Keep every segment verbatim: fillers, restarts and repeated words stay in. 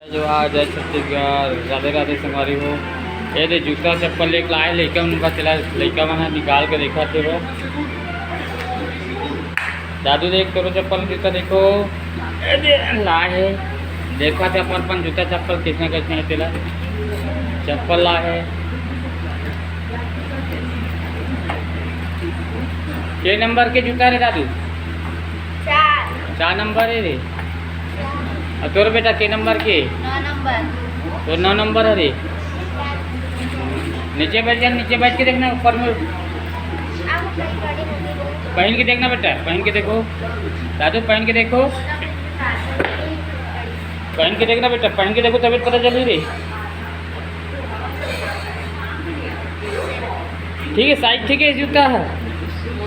जोहार, जय छत्तीसगढ़, राधे राधे संगवारी हो। ये दे जूता चप्पल लेके लाए लइका मन बर, तेला लइका मन ह निकाल के देखत हे वो। दादू देख, तोरो चप्पल जूता देखो, ये दे लाए हे। देखत हे अपन अपन जूता चप्पल कइसने कइसने हे तेला। चप्पल लाए हे। के नंबर के जूता रे दादू? चार। चार नंबर हे रे। अउ तोर बेटा के नंबर के? नौ नंबर। तो नौ नंबर हरे। नीचे बैठ जा, नीचे बैठ के देखना, ऊपर में। पहन के देखना बेटा, पहन के देखो। दादू, पहन के देखो। पहन के देखना बेटा, पहन के देखो, तभी पता चली रे। ठीक है, साइज ठीक है जूता है।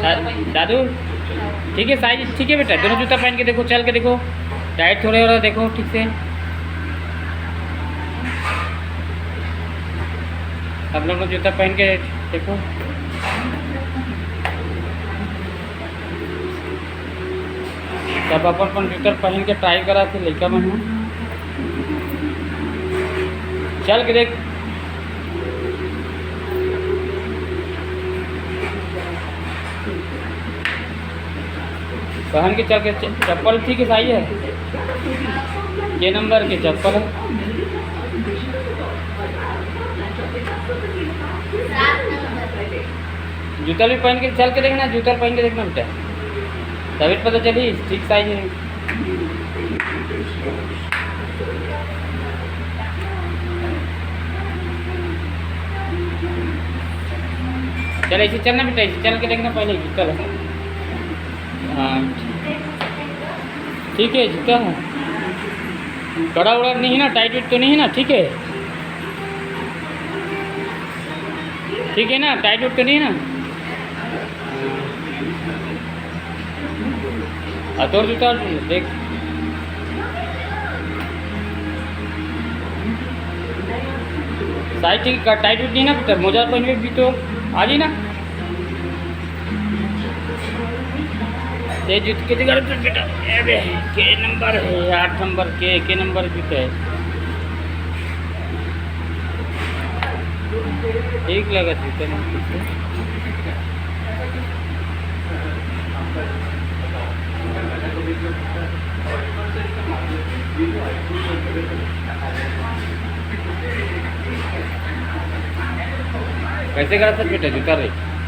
दा-, दादू, ठीक है, साइज ठीक है बेटा, दोनों जूता पहन के देखो, चल के देखो, टाइट थोड़े हो रहा, देखो ठीक से। आप लोग जूता पहन के देखो। सब अपन अपन जूता पहन के ट्राई करा थे लइका मन ह। चल के देख, पहन के चल के च-, चप्पल ठीक है, सही है। के नंबर के चप्पल है। जूता भी पहन के चल के देखना, जूता पहन के देखना बेटा, तभी पता चली ठीक साइज है। चल, ऐसे चलना बेटा, ऐसे चल के देखना पहले, चलो। हाँ, ठीक है, जूता है, कड़ा उड़ा नहीं है ना, टाइट वाइट तो नहीं है ना? ठीक है, ठीक है ना, टाइट वाइट तो नहीं है ना? हाँ, तोर जूता देख, साइज ठीक, टाइट वाइट नहीं ना, तो मोजा पहनबे भी तो आ जाए ना। ये जूते के जगह पे बेटा, ये दे, के नंबर है, आठ नंबर के, के नंबर जूते है। ठीक लगा जूते में। कैसे करा था बेटा जूता रे?